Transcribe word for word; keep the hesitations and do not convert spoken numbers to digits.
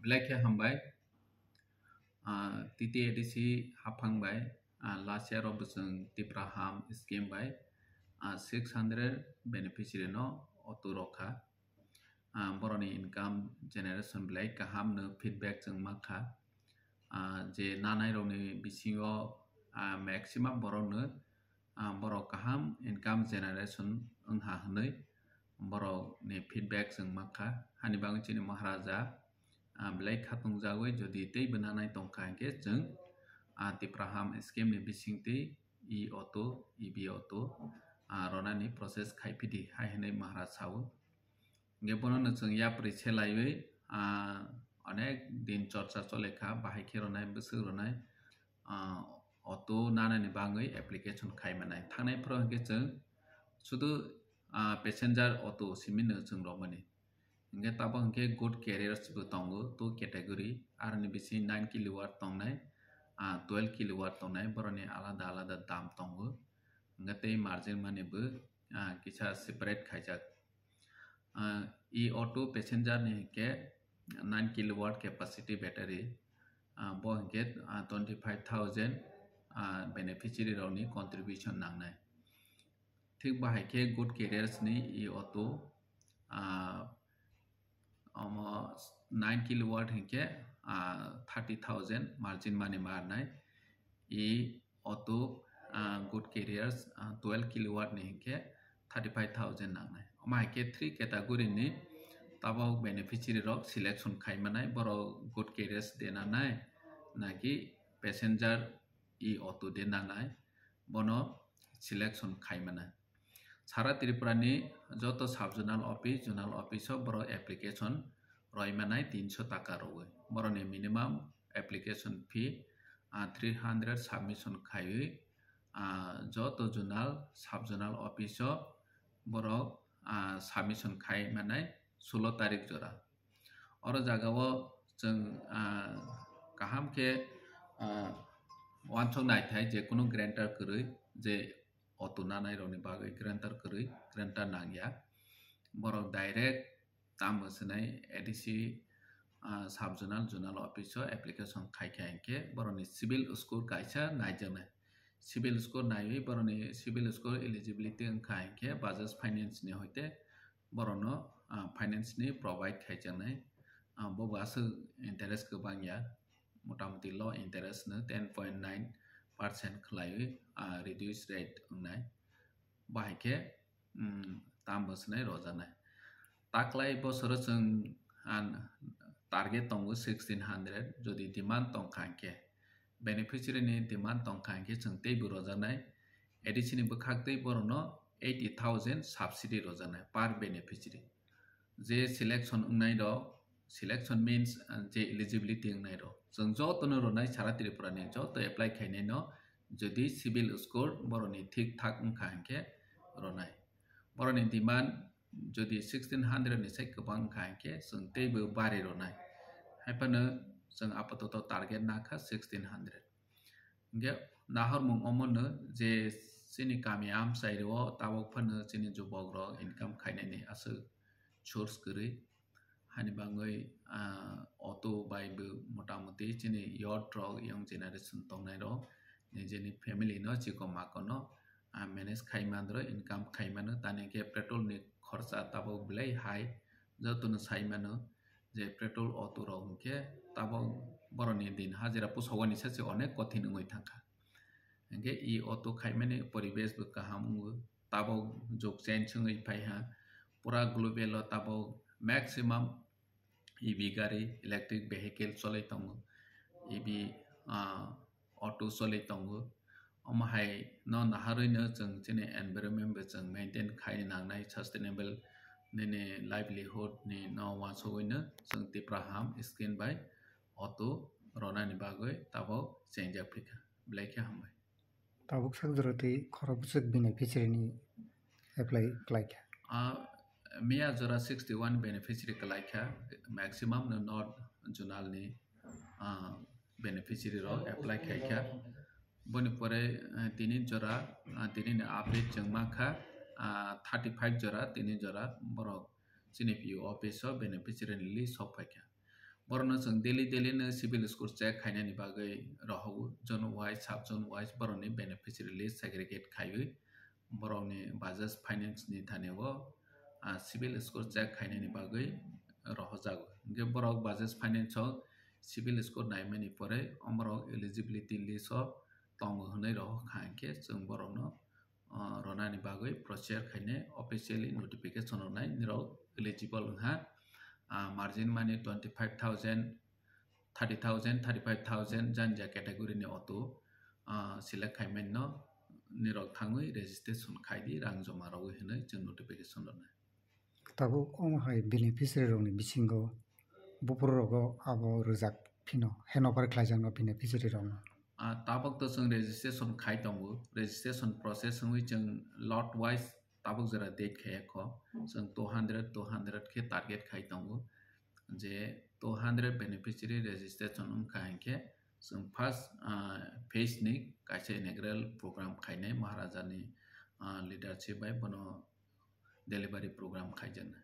Belai khe hambai. Ah, T T A D C haphang bai, ah, last year o bo chwng Tipra Ham scheme bai, ah, six hundred beneficiary no auto rw kha. Ah, borokni income generation belai kaham no feedback chwng mankha. Ah, je nanai rokni bisingo, ah, maximum borok no, ah, borok kaham income generation wngha hwnwi borokni feedback chwng mankha. Hani bagwi chini Maharaja, ah, belai khatungjagwi jodi teibo nanai tongkha hinkhe chwng, ah, Tipra Ham scheme ni bisingtwi e-auto, E V auto, ah, ronani process khaiphidi hai hwnwi Maharaj sao. Hinkhe bono no chwng yapri se laiwi, ah, onek din chorcha chole kha, bahai khe ronai, bwswk ronai, ah, auto nanani bagwi application khai manai. Thangnai phuru hinkhe chwng sudu, ah, passenger auto simi no chwng romani. Hinkhe tabuk hinkhe good carriers bo tongo, two category, aroni bisi nine kilowatt tongnai, ah, twelve kilowatt tongnai, boroni alada alada dam tongo. Hinkhe tei margin money bo, ah, kisa separate khaijak. Ah, e-auto passenger ni hinkhe nine kilowatt capacity battery, ah, bo hinkhe, ah, twenty five thousand, ah, beneficiary rokni contribution nangnai. Thik bahai khe good carriers ni e-auto, ah, omo nine kilowatt hinkhe, ah, thirty thousand margin money marnai. E-auto, ah, good carriers, ah, twelve kilowatt ni hinkhe thirty five thousand nangnai. Omo hai khe three category ni tabuk beneficiary rok selection khai manai, borok good carriers de nanai, naki passenger e-auto de nanai, bono selection khai manai. Sara Tripura ni joto sub zonal office, zonal office o borok application roi manai tinso taka rogwi. Borokni minimum application fee, ah, three hundred submission khaiwi, ah, joto zonal, sub zonal office o borok, ah, submission khai manai sulo tarik jora. Oro jaga o chwng, ah, kaham khe, ah, uansuk naithai je kunu guarantor kwrwi je auto nanai rokni bagwi guarantor kwrwi, guarantor nangya. Borok direct tamo swnai A D C, ah, sub zonal, zonal office o application khai kha hinkhe borokni CIBIL score kaisa naijaknai. CIBIL score naiwi borokni CIBIL score eligibility wngkha hinkhe Bajaj Finance ni hoite borokno, ah, finance ni provide khaijaknai. Ah, bobo aswk interest kwbang ya, motamoti low interest no ten point nine percent khwlaiwi, ah, reduce rate wngnai. Bahai khe, mm, tam bwswnai rojaknai. Taklai bosoro chwng, ah, target tongo sixteen hundred, jodi demand tongkha hinkhe, beneficiary ni demand tongkha hinkhe chwng teibo rojaknai. A D C ni bwkhak tei borokno eighty thousand subsidy rojaknai per beneficiary. Je selection wngnai rok, selection means, ah, je eligibility wngnai rok, chwng jotono ronai sara Tripura ni joto apply khainai no, jodi CIBIL score borokni thik thak wngkha hinkhe ronai. Borokni demand jodi sixteen hundred ni sai kwbang wngkha hinkhe chwng teibo bari ronai. Haiphano chwng apatoto target nakha sixteen hundred. Hinkhe nahormung omono je chini kami amchai rwo tabok phano chini jubok rok income khainani aswk source kwrwi. Hani bagwi, ah, auto bai bo motamoti chini youth rok, young generation tongnai rok nijeni family no chikon makon no, ah, manage khai man rw, income khai mano. Tani khe petrol ni khorsa tabok belai hai, jotono sai mano je petrol auto rok hinkhe tabok borokni din hajira pusogani sachi onek kothin wngwi thangkha. Hinkhe e auto khaimani poribesh bo kaham wngo. Tabok jug change wngwi phaiha. Pura global o tabok maximum E V gari, electric vehicle cholai tongo. E V, ah, auto cholai tongo. Omo hai no naharwi no chwng chini environment bo chwng maintain khai nangnai, sustainable nini livelihood ni no uansugwi no chwng Tipra Ham scheme bai auto ronani bagwi tabok chengjak phikha. Belai khe hambai. Tabuk sak jora tei khorok bwswk beneficiary ni apply khlai kha. Ah, miya jora sixty one beneficiary khlai kha, maximum no North Zonal ni, ah, beneficiary rok apply khai kha. Boni pore, eh, tini jora, ah, tini ni update chwng mankha, ah, thirty five jora, tini jora borok chini P O office o beneficiary ni list sok phai kha. Borokno chwng daily daily no CIBIL score check khainani bagwi rohogo, zone wise, sub zone wise borokni beneficiary list segregate khaiwi borokni Bajaj Finance ni thani o, ah, CIBIL score check khainani bagwi rohojago. Hwnkhe borok Bajaj Finance o CIBIL score naimani pore omorok eligibility list o tongo hwnwi rohor kha, hwnkhe chwng borokno, ah, ronani bagwi procedure khainai officially notification rwnai, nirok eligible wngkha, ah, margin money twenty five thousand, thirty thousand, thirty five thousand janja category ni auto, ah, select khaimani no nirok thangwi registration khaidi, rang joma rogwi hwnwi chwng notification rwnai. Tabuk omo hai beneficiary rokni bisingo buphuru rogo abo rwjak phino handover khlaijakno beneficiary rokno. Ah, tabuk to chwng registration khai tongo, registration process wngwi chwng lot wise tabuk jora date khaiya kho, chwng two hundred, two hundred khe target khai tongo, je two hundred beneficiary registration wngkha hinkhe chwng first, ah, phase ni kaisa inaugural program khainai Maharaja ni, ah, leadership bai bono delivery program khaijaknai.